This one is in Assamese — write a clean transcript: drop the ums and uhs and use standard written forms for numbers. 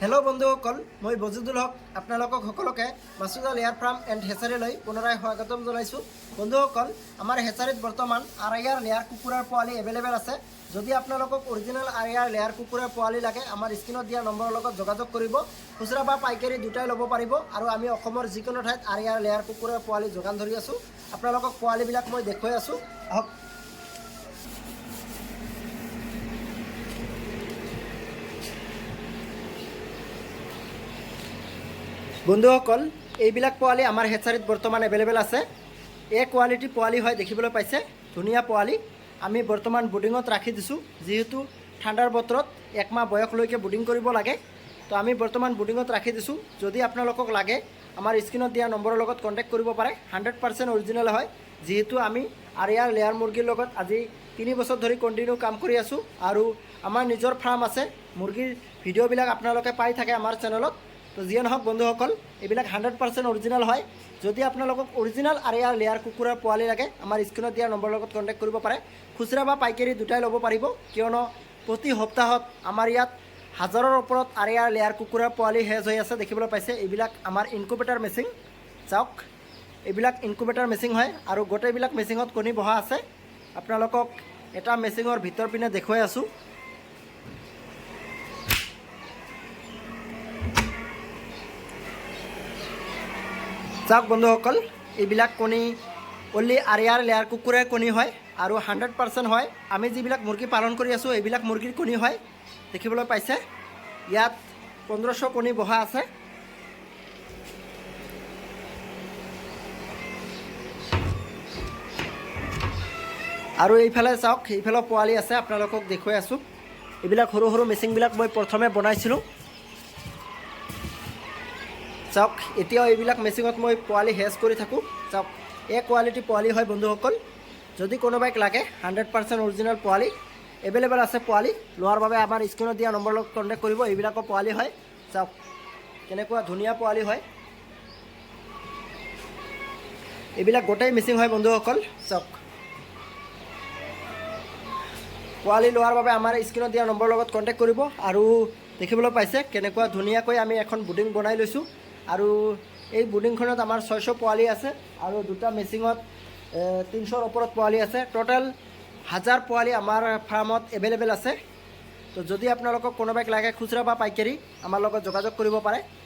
হেল্ল' বন্ধুসকল, মই বজিদুল হক আপোনালোকক সকলোকে মাছুদা লেয়াৰ ফাৰ্ম এণ্ড হেচাৰীলৈ পুনৰাই স্বাগতম জনাইছোঁ। বন্ধুসকল, আমাৰ হেচাৰীত বৰ্তমান আৰ I R layer কুকুৰাৰ পোৱালি এভেইলেবল আছে। যদি আপোনালোকক original R I R layer কুকুৰাৰ পোৱালি লাগে, আমাৰ স্ক্ৰীণত দিয়া নম্বৰৰ লগত যোগাযোগ কৰিব। খুচুৰা বা পাইকাৰী দুটাই ল'ব পাৰিব আৰু আমি অসমৰ যিকোনো ঠাইত আৰ I R layer কুকুৰাৰ পোৱালি যোগান ধৰি আছোঁ। আপোনালোকক পোৱালিবিলাক মই দেখুৱাই আছোঁ, আহক। বন্ধুসকল, এইবিলাক পোৱালি আমাৰ হেচাৰীত বৰ্তমান এভেইলেবল আছে। এ কোৱালিটি পোৱালি হয়, দেখিবলৈ পাইছে, ধুনীয়া পোৱালি। আমি বৰ্তমান ব্ৰুডিঙত ৰাখি দিছোঁ, যিহেতু ঠাণ্ডাৰ বতৰত একমাহ বয়সলৈকে ব্ৰুডিং কৰিব লাগে। তো আমি বৰ্তমান ব্ৰুডিঙত ৰাখি দিছোঁ। যদি আপোনালোকক লাগে, আমাৰ স্ক্ৰীণত দিয়া নম্বৰৰ লগত কণ্টেক্ট কৰিব পাৰে। 100% অৰিজিনেল হয়, যিহেতু আমি আৰ I R layer মুৰ্গীৰ লগত আজি 3 বছৰ ধৰি কণ্টিনিউ কাম কৰি আছোঁ আৰু আমাৰ নিজৰ ফাৰ্ম আছে। মুৰ্গীৰ ভিডিঅ'বিলাক আপোনালোকে পাই থাকে আমাৰ চেনেলত। তো যিয়ে নহওক বন্ধুসকল, এইবিলাক 100% অৰিজিনেল হয়। যদি আপোনালোকক original R I R layer কুকুৰাৰ পোৱালি লাগে, আমাৰ স্ক্ৰীণত দিয়া নম্বৰৰ লগত কণ্টেক্ট কৰিব পাৰে। খুচুৰা বা পাইকাৰী দুটাই ল'ব পাৰিব, কিয়নো প্ৰতি সপ্তাহত আমাৰ ইয়াত হাজাৰৰ ওপৰত আৰ I R layer কুকুৰাৰ পোৱালি হেজ হৈ আছে। দেখিবলৈ পাইছে, এইবিলাক আমাৰ ইনকুবেটাৰ মেচিন। চাওক, এইবিলাক ইনকুবেটাৰ মেচিন হয় আৰু গোটেইবিলাক মেচিনত কণী বহা আছে। আপোনালোকক এটা মেচিনৰ ভিতৰ পিনে দেখুৱাই আছোঁ। চাওক বন্ধুসকল, এইবিলাক কণী only R I R layer কুকুৰাৰ কণী হয় আৰু 100% হয়। আমি যিবিলাক মুৰ্গী পালন কৰি আছোঁ, এইবিলাক মুৰ্গীৰ কণী হয়। দেখিবলৈ পাইছে, ইয়াত 1500 কণী বহা আছে। আৰু এইফালে চাওক, এইফালেও পোৱালি আছে, আপোনালোকক দেখুৱাই আছোঁ। এইবিলাক সৰু সৰু মেচিনবিলাক মই প্ৰথমে বনাইছিলোঁ। চাওক, এতিয়াও এইবিলাক মেচিনত মই পোৱালি হেজ কৰি থাকোঁ। চাওক, এ কোৱালিটি পোৱালি হয়। বন্ধুসকল, যদি কোনোবাইক লাগে, 100% অৰিজিনেল পোৱালি এভেইলেবল আছে। পোৱালি লোৱাৰ বাবে আমাৰ স্ক্ৰীণত দিয়া নম্বৰৰ লগত কণ্টেক্ট কৰিব। এইবিলাকো পোৱালি হয়। চাওক, কেনেকুৱা ধুনীয়া পোৱালি হয়। এইবিলাক গোটেই মেচিন হয়। বন্ধুসকল, চাওক, পোৱালি লোৱাৰ বাবে আমাৰ স্ক্ৰীণত দিয়া নম্বৰৰ লগত কণ্টেক্ট কৰিব। আৰু দেখিবলৈ পাইছে, কেনেকুৱা ধুনীয়াকৈ আমি এখন ব্ৰুডিং বনাই লৈছোঁ আৰু এই ব্ৰুডিংখনত আমাৰ 600 পোৱালি আছে আৰু দুটা মেচিনত 300ৰ ওপৰত পোৱালি আছে। টোটেল হাজাৰ পোৱালি আমাৰ ফাৰ্মত এভেইলেবল আছে। তো যদি আপোনালোকক কোনোবাইক লাগে, খুচুৰা বা পাইকাৰী, আমাৰ লগত যোগাযোগ কৰিব পাৰে।